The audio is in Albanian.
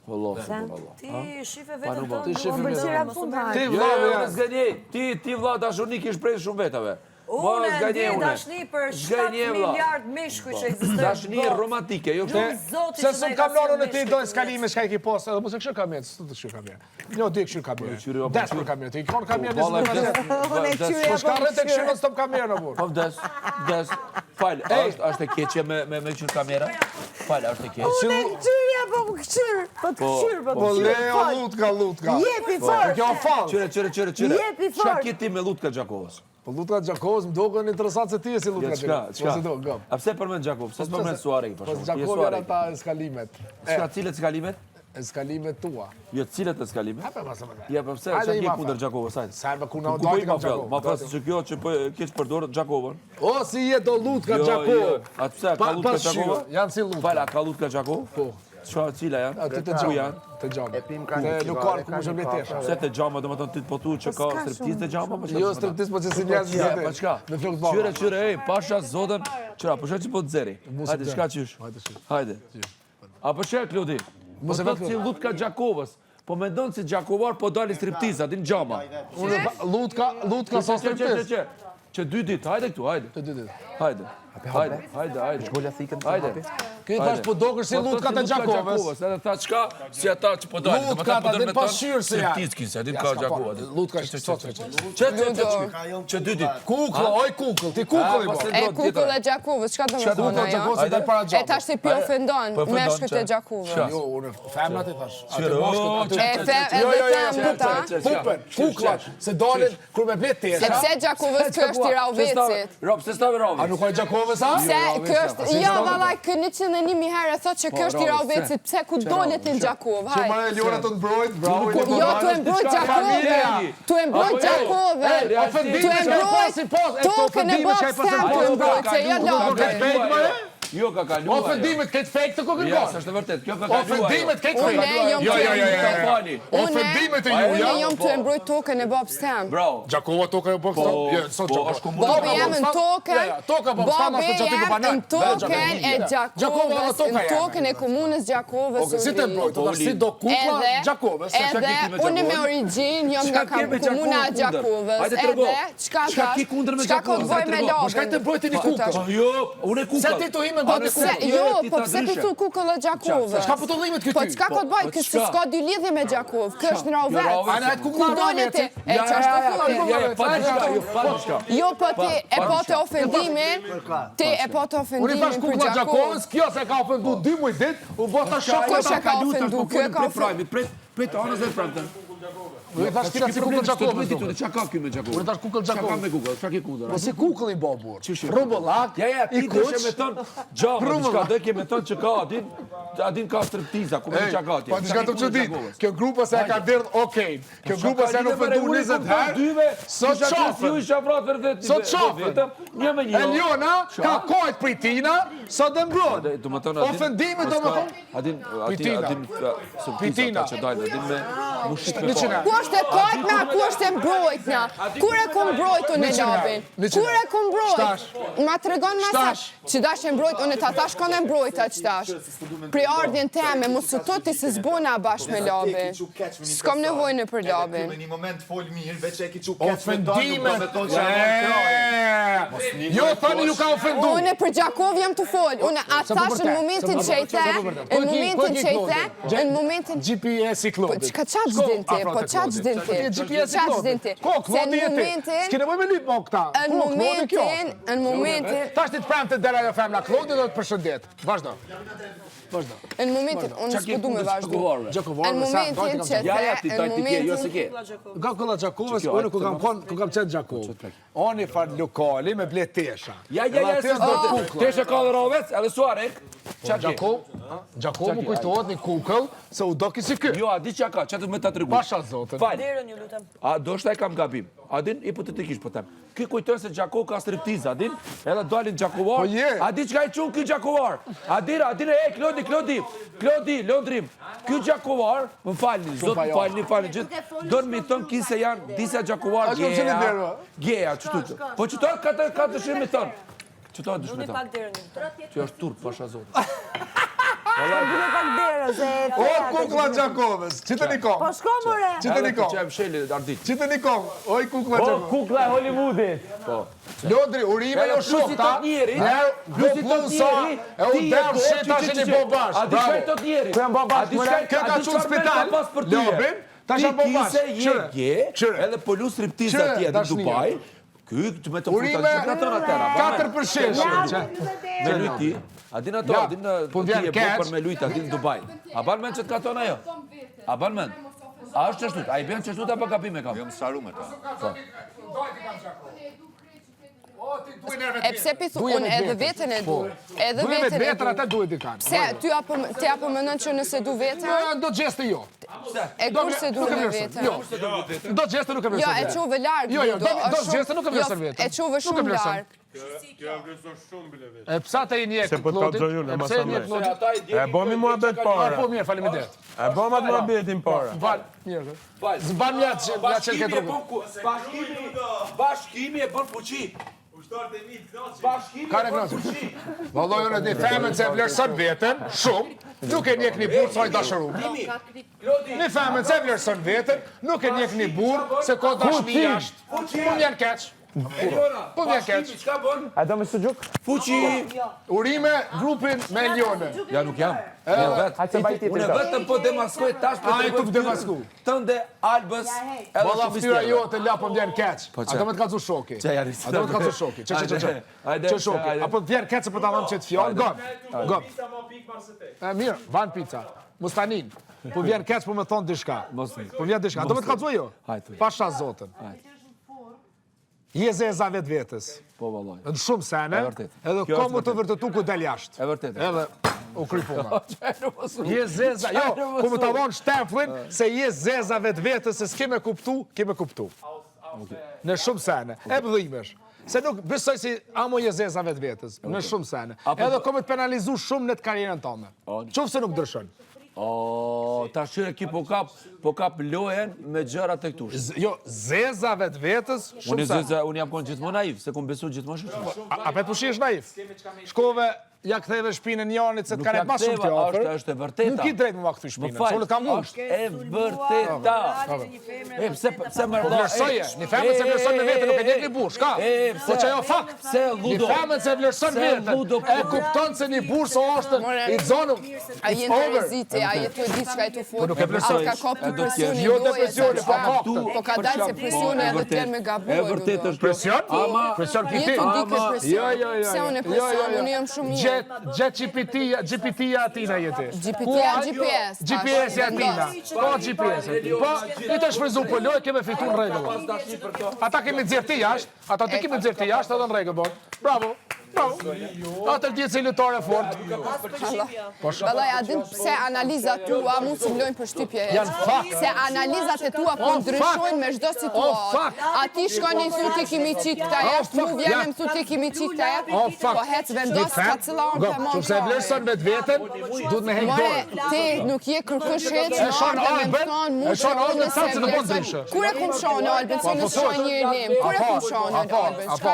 Allah, subhanallah. Ti shife vetën tënde. Ti shife vetën tënde. Ti vlla, jo, jo, s'gënjej. Ti ti vlla dashuni kish prej shumë vetave. Unë e ndjej dashni për 7 miliard meshkuj që ekzistojnë. Dashni romantike, jo kështu. Se s'm kam lënë në ti do eskalime çka i ki pas, edhe mos e kështu kam jetë, s'të të kështu kam jetë. Jo, di kështu kam jetë. Des për kam jetë, i kon kam jetë 25 vjet. Unë e kqyri Po shka rrit e kështu non stop kam jetë burr. Po vdes, vdes. Fal, është është e keqe me me me kqyr kamera? Fal, është e keqe. Unë e kqyri apo më kqyr? Po të Po, kqyr, po të Po kqyr. Leo Fal. lutka, lutka. Jepi Po fort. kjo fal. Qyre, qyre, qyre, qyre. Jepi Çka fort. ke ti me lutka Gjakovës? Po lutka Gjakovës më duken interesant se ti je si Jo, lutka çka, Gjakovës. çka? Po si do, gëm. A pse përmend Gjakovë? Pse s'përmend Suarek për Po shembull? Ti je Gjakovë janë Suarek. ata eskalimet. Çka cilët eskalimet? Eskalimet tua. Jo, cilët eskalimet? Apo mos e më. Ja, po pse, Hajde, çka i ke ma kundër fal. Gjakovës, hajde. Sa më ku na Ku po dati i kam ma fell? Gjakovë. Ma fell se që kjo që po e keq përdor Gjakovën. O si je do lutka Jo, Gjakovë. jo. A pse, a ka Pa- lutka pas Gjakova? shqyr, Janë si lutka. Fal, a ka lutka Gjakovë? Po. Çfarë cila janë? Aty të Ku xhamë. janë? Të xhamë. E pim ka Te një nuk cigare, ka ku ka më një shërbej kafe. tesha. Pse të xhama, domethënë ti po thu që Po ka s'ka striptiz të shumë. xhama, po çka? Jo striptiz, po që si njerëz Ja, zëtë. po çka? Në flokë të baba. Qyre, qyre, ej, pasha zotën. Qyra, po shoh që po të zeri. Mos Hajde, e çka qysh? Hajde, qysh. Hajde. A po sheh Klodi? Po Mos e thot vet si lutka Gjakovës. Po mendon si Gjakovar po dali striptiz, aty në xhama. Unë lutka, lutka sa Që, që, që, striptiz. që, që dy ditë, hajde këtu, hajde. Të dy ditë. Hajde. Hajde, hajde, hajde. Shkolla thikën të Hajde. hapi. Ky thash po dokësh si Po thot lutkat e Gjakovës. Edhe tha çka, si ata që po dalin. Lutkat po aty pas shyrë se janë. Striptiz kinse, aty Ja, ka s'ka Gjakova. pa. aty. Lutka është sot që. Që, që, që, që, që dy ditë. Kukull, oj kukull, ti kukull i po bo. se E do kukull tjetra. e Gjakovës, çka do me Çka do thonë Kukull e ajo? Gjakovës e dal para E xhamit. tash ti pi ofendon Po ofendon, meshkujt e çka? Gjakovës. Çka? Jo, unë femrat i thash. Aty Qyre, mashkët, o, aty. E fe, Jo, edhe jo, jo, femrat, a? Pupen, kukullat, se dalin kur me ble tesha. Sepse Gjakovës ky është i Rahovecit. Rob, se stave A Rovec? nuk ka Gjakovës a? Pse ky është, jo valla, ky 101 herë thotë që ky është i Rahovecit, pse ku dolet në Gjakovë, Që hajde. më Eliona të mbrojt, bravo. Jo, tu e mbrojt Gjakovën, tu e mbrojt Gjakovën, Ofendime tu e që i mbrojt pasi pas, e këto tokën e ofendime që i babës pasën tem, tu e pas. mbrojt, se jo Nuk do labe. këtë fake, më e? Jo, ka kaluar. Ofendimet këtë fake të kokën Ja, konë. s'është e vërtet. Kjo ka kaluar. Ofendimet këtë Unë fake. jam Jo, të jo, jo, jo, jo. Fali. Ofendimet e Unë juja. jam tu e mbrojt tokën e babës tem. Bravo. Gjakova toka e babës Po, tem. Jo, sot po, Gjakova. është komuna. Babi jam në tokën, Ja, ja, toka babës tem babi është që aty ku jam banoj. në tokën e Gjakova Gjakovës, toka në jam. tokën e komunës Gjakovës. Okej, si të mbrojt, Po, tash si do kukla Edhe, Gjakovës. se edhe, ke ti me unë me Gjakovën? origjinë jam Çka nga ke me kam- komuna e Gjakovën kundër? Gjakovës. Hajde trego. Edhe, çka Çka tash? ke kundër me Çka ka të Gjakovën? bëj me Hajde trego. labin? Po shkaj të mbrojti një Po, kukull. tash. Po jo, unë e kukull. Se ti tu ime Po ndati pse, kukull. jo, po pse ti thu kukull e Gjakovës? Çka po të dhimet ky Po ty? çka ka të bëj, po ky çka? s'ka dy lidhje me Gjakovë, ky është në Jo, Rahovec. Rahovec. Ana, Ku kukull dole ti? E Ja, çashtu ja, ja, thuaj? ja, ja, pa diçka, jo, pa diçka. Jo, po ti e pa po të diçka. ofendimin, ti e po të Unë i ofendimin thash për kukulla Gjakovë. Gjakovës, kjo se ka ofendu dy muj dit, u bë ta shok. Kush e ka Kalu, tash ofendu? po Ky e folim ka prej ofendu. prajmit, prej prej të anës dhe prajmit. Unë i thash kira si kukull Gjakovës. Ti çka ka ky me Gjakovën? Unë thash kukull Çka ka Gjakovës. me kukull? Çka ke kundër? Po si kukull i bo burr. Qysh e Rrumbullak, Ja, ja, i ti dëshe kuq. me thon xhama, diçka do ke me thon që ka atin, atin ka striptiza, ku më çka ka atje. Po diçka të çudit. Kjo grupa se e ka derdh okay. Kjo grupa se janë ofendu 20 herë. Sot Ju qafën. isha vrat vërtet. Sot qafën. Vetëm një me një. Eliona ka kajt prej tina, sot e mbron. Do të thonë atin. Ofendime do më thonë. Atin, atin, Pitina. atin, Pitina. ata që dalin, atin me mushik me Niqin fare. herë. Ku është e kajtna, ku është e mbrojtna? Kur e ku mbrojt unë e Niqin herë, labin? niqin Kur e herë. ku mbrojt? Shtash. Ma tregon ma sa Shtash. që dash e mbrojt, unë ta thash kon e mbrojta që tash. Pri ardhjen teme, mos u tuti se s'bona bashkë me labin. S'kam nevojë në për labin. Në një moment fol mirë, veç e ki çu keq me ta, nuk Ofendime. do me thonë që e morë krahin. Jo, thani ju ka ofendu. Unë për Gjakov jam të fol. Unë a Se po thash në vërtet, momentin se që po i the, vërtet, se po vërtet. në Po e ki- momentin po e ki që i the, Klodin. në momentin GPS i Po Klodit. çka qa Shko çdin ti? afro Po te qa Klodi. çdin ti? Po GPS i Qa Klodit. çdin ti? Ko, Se Klodi në je ti. momentin- S'ke nevojë me lyp mo këta. Në Ko, Klodi kjo. momentin, në momentin, Tash ti të premte dera ajo femra Klodi do të përshëndet. Vazhdo. Vazhdo. në momentin, unë Çka s'po ke du me kundër vazhdu. Gjakovarëve? Gjakovarëve, Në sa, momentin dajti kam që Ja, ja, the, ti në dajti ke, jo se momentin, ke. Nga kulla Gjakovës, Që kjo, unë ajtë ku kam të kon, ku kam qenë Gjakovë. Oni far lokali me ble tesha. Ja, ja, ja, Edhe aty se është bërë s'do. kuklla. Tesha ka dhe Rahovec, edhe Suarek. Çka ke? Gjakov, Gjakov më kujtohet një kukull se u doki si ky. Jo, a di çka ka, çka të më ta tregu. Pasha zotën. Fal. Derën ju lutem. A do e kam gabim. A din hipotetikisht po them. Ky kujton se Gjakov ka striptiz, a din? Edhe dalin Gjakovar. Po je. A di çka i çun ky Gjakovar? A din, a din e Klodi, Klodi, Klodi, Londrim. Ky Gjakovar, më falni, zot më falni, falni gjithë. Don mi thon kise janë disa Gjakovar A shkom qenë derë. Geja, çtu. Po çto ka të ka dëshirë mi thon. Çto dëshirë mi Mbyllni thon. pak derën ju lutem. Që është turp pasha zot. Mbylle pak derën se e O kuklla Gjakovës, qite një kom. Po shko more. Qite një kom. Që e msheli, Ardit. Qite një kom. Oj kuklla Po, Gjakovës. kukla e Hollywoodit. Po. Lodri, urime jo Plusi shumë, ta. të njeri, Plusi plusi të njeri, e u ti e dërë bo, shi që- tash që- një që- bo bashkë. A di çka i Bravo. thot njeri? Ku janë bo bashkë, A di more? çka- Kjo a ka di qenë çfarë spital, merr ka pas për ty? Lobin, tash janë bo Ti bashkë. kise je Qyre, gje, qyre. edhe po lu striptiz Qyre, atje në dashnia. Dubai, ky të me të futa Urime, që ka thënë atëra. 4 për 6. Me lujt ti, a din ato, Ja, a din në po ti vjen e bo keq. për me lujt, a din në Dubai. A ban mend që të ka thënë ajo? A ban mend? A është qështu? A i bjen qështu apo gabim e kam? Jam saru me ta. E pse pi thu, unë edhe veten e du. Edhe Duhet me veten e vetën du. ata duhet i kanë. Pse, ty apo, ti apo mendon që nëse du veten, Jo, do gjeste jo. e kur se du Nuk e me vlerëson. veten? Jo. Do gjeste nuk e Jo, vlerëson. e qove larg. Jo, jo, Ludo, do- do është shumë- gjeste nuk e vlerëson jo, veten. E qove Nuk e shumë vlerëson. larg. E pse ata i njek Se po të Klodit? kallzoj unë, E mos pse i e njek mej. Klodit? E bëmi muhabet A, para. po mirë, faleminderit. E bëm atë muhabetin para. Fal, mirë. Zban mja që mja çel Bashkimi këtë e rrugë. bën ku- bashkimi, bashkimi e bën fuqi. Bashkimi Ka e bën reknaqë. fuqi. Vallai unë di femën se vlerëson veten shumë, nuk e njek një burr sa i dashuruar. Klodi, Një femën se vlerëson veten, nuk e njek një burr se ka dashni jashtë. Po më vjen keq. Eliona, Po vjen keq. bashkimi çka bën? A do me suxhuk? Fuqi. Urime grupin me Elione. Ja nuk jam. Unë vetë. Hajde se mbaj tjetrin Unë tash. vetëm po demaskoj tash po Ai tregoj tu demasku. Tënde Albës edhe Valla shumë fytyra tjerëve. jote la po më vjen keq. Po, A që? do me të kallzu shoki? Që janë A do me të kallzu shoki? Që që që që. Hajde, Që shoki? hajde. A po të vjen keq se po ta dhëm çet fjalë? Gop. Gop. E mirë, van pizza. Mustanin. Po vjen keq po më thon diçka. Mos- Po vjen diçka. A do me të kallzu jo? Hajde, thuj. Pasha Zotën. Je zeza vetvetes. Po vallai. Në shumë sene, E vërtet. edhe Kjo ka është më të vërtet. vërtetu ku del jashtë. E vërtet. Edhe u kry puna. Je zeza, jo, Çfarë ku më mos ta u? dhonë shteflin se je zeza vetvetes se s'ke me kuptu, ke me kuptu. Në shumë sene, e bëdhimesh. Se nuk besoj si amo je zeza vetvetes, në shumë sene. Edhe ko me të penalizu shumë në të karrierën tënde. Qoftë se nuk ndryshon. O, tash qyre ki po kap, po kap lojen me gjëra të këtush. Jo, zeza vetvetes, Unë shumë sene. zeza, unë jam konë gjithmonë naiv, se kom besu gjithmonë shumë. A, a pe pushi është naiv? Shkove, ja ktheve shpinën njanit se të Nuk kanë ja pas shumë ktheva, të afër. është- është e vërteta. Nuk i drejt më ma kthy Më shpinën, fal, se unë kam ngushtë. është e vërteta. E pse pse më Po vlerësoje, një femër se vlerëson me veten nuk e ndjek një burr, shka? E, pse? Po që ajo fakt. Pse Një ludo? femër se vlerëson Pse veten, ludo e po? kupton se një burr sa është More, i zonum. A je it's në over. reziti, a je tu e di çka je tu fol. Po nuk e vlerësoj. A ka kap E do presioni t'jesh. Jo lojës, depresioni, a po çka? faktet. Po ka dalë se presioni Po, e edhe të vërtet. lënë me gabu. E vërtet është kjo. Presion? Ama Presion ki Je ti. tu di këtë presion. Jo, jo, jo. Pse unë e jo, jo, presion, jo. unë jam shumë mirë. Gjet, gjet GPT-ja, GPT-ja atina jeti. GPT-ja, GPS, tash, GPS-ja atina. vendos. Po GPS. Po, i të shfrytzu po lojë keme fitu në rregull. Ata kemi nxjerr ti jashtë, ata ti kemi nxjerr ti jashtë edhe në rregull bon. Bravo. Bravo. Ata ti je lojtare fort. Vallai, a din pse analizat tua mu si mlojnë përshtypje hiç? Janë fakt. Se analizat e tua po O, ndryshojnë me çdo O, situatë. fakt. A ti shkon i thu ti kimi qit këta O, jashtë, mu fakt. vjen Ja. e më thu ti kimi qit këta jashtë. O, fakt. Po hec vendos Një ka cilla onë Go, të mon Qofse e vlerëson vetveten, duhet me hek More, dorë. ti nuk je kërkush hiç E në shon ardhe me më Alben, thonë mu e shon që unë Alben, se sa që të bon vlerësoj. ndryshe. Kur e kum shonë Alben, se Po, unë po, s'shoh thuaj. njëri nim. Kur e Apo, kum shonë apo, Alben, apo. çka?